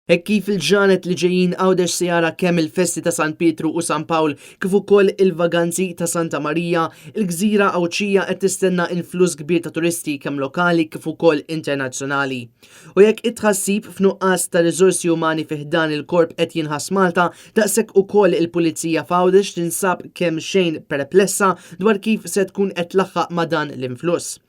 Hekk kif il-ġranet li ġejjin Għawdex se jara kemm il-festi ta' San Pietru u San Pawl kif ukoll il-vaganzi ta' Santa Marija, il-gżira Għawdxija qed tistenna influss kbir ta' turisti kemm lokali kif ukoll internazzjonali. U jekk it-tħassib f'nuqqas ta' riżorsi umani fi ħdan il-korp qed jinħass Malta, daqshekk ukoll il-Pulizija f'Għawdex tinsab kemxejn perplessa dwar kif se tkun qed tlaħħaq ma' dan l-influss.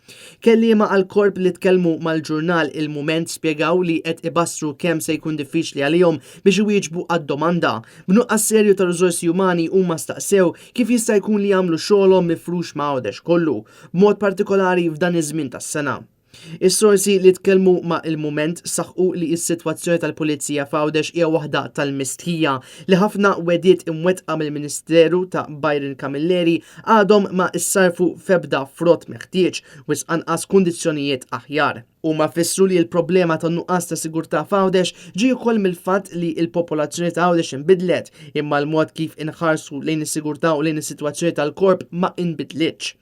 Kelliema għall-Korp li tkellmu mal-ġurnal Il-Mument spjegaw li qed ibassru kemm se jkun diffiċli għalihom biex iwieġbu għad-domanda. B'nuqqas serju ta' riżorsi umani huma staqsew kif jista' jkun li jagħmlu xogħolhom mifrux ma' Għawdex kollu, b'mod partikolari f'dan iż-żmien tas-sena. Is-sorsi li tkellmu ma' Il-Mument saħqu li s-sitwazzjoni tal-Pulizija f'Għawdex hija waħda tal-mistħija li ħafna wegħdiet imwettqa mill-Ministeru ta' Byron Camilleri għadhom ma ssarrfu f'ebda frott meħtieġ, wisq anqas kundizzjonijiet aħjar. Huma fissru li l-problema tan-nuqqas ta' sigurtà f'Għawdex ġie ukoll mill-fatt li l-popolazzjoni ta' Għawdex inbidlet, imma l-mod kif inħarsu lejn is-sigurtà u lejn is-sitwazzjoni tal-Korp ma inbidlitx.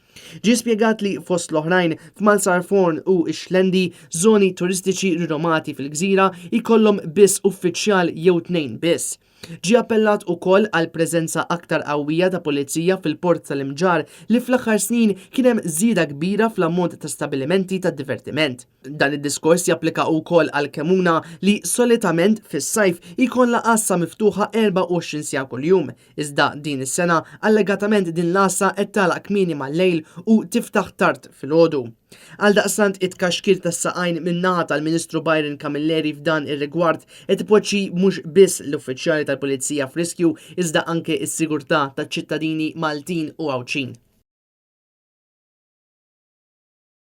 Ġie spjegat li fost l-oħrajn f'Marsalforn u x-Xlendi, żoni turistiċi rinomati fil-gżira, jkollhom biss uffiċjal jew tnejn biss. Ġie appellat ukoll għal preżenza aktar qawwija ta' pulizija fil-Port tal-Imġarr li fl-aħħar snin kien hemm żieda kbira fl-ammont ta' stabilimenti ta' divertiment. Dan id-diskors japplika wkoll għal Kemuna li solitament fis-sajf jkollha għassa miftuħa 24 siegħa kuljum, iżda din is-sena allegatament din l-għassa qed tagħlaq kmieni mal-lejl u tiftaħ tard filgħodu. Għaldaqstant it-tkaxkir tas-saqajn min-naħa tal-Ministru Byron Camilleri f'dan ir-rigward qed ipoġġi mhux biss l-uffiċjali tal-Pulizija f'riskju iżda anke s-sigurtà taċ-ċittadini Maltin u Għawdxin.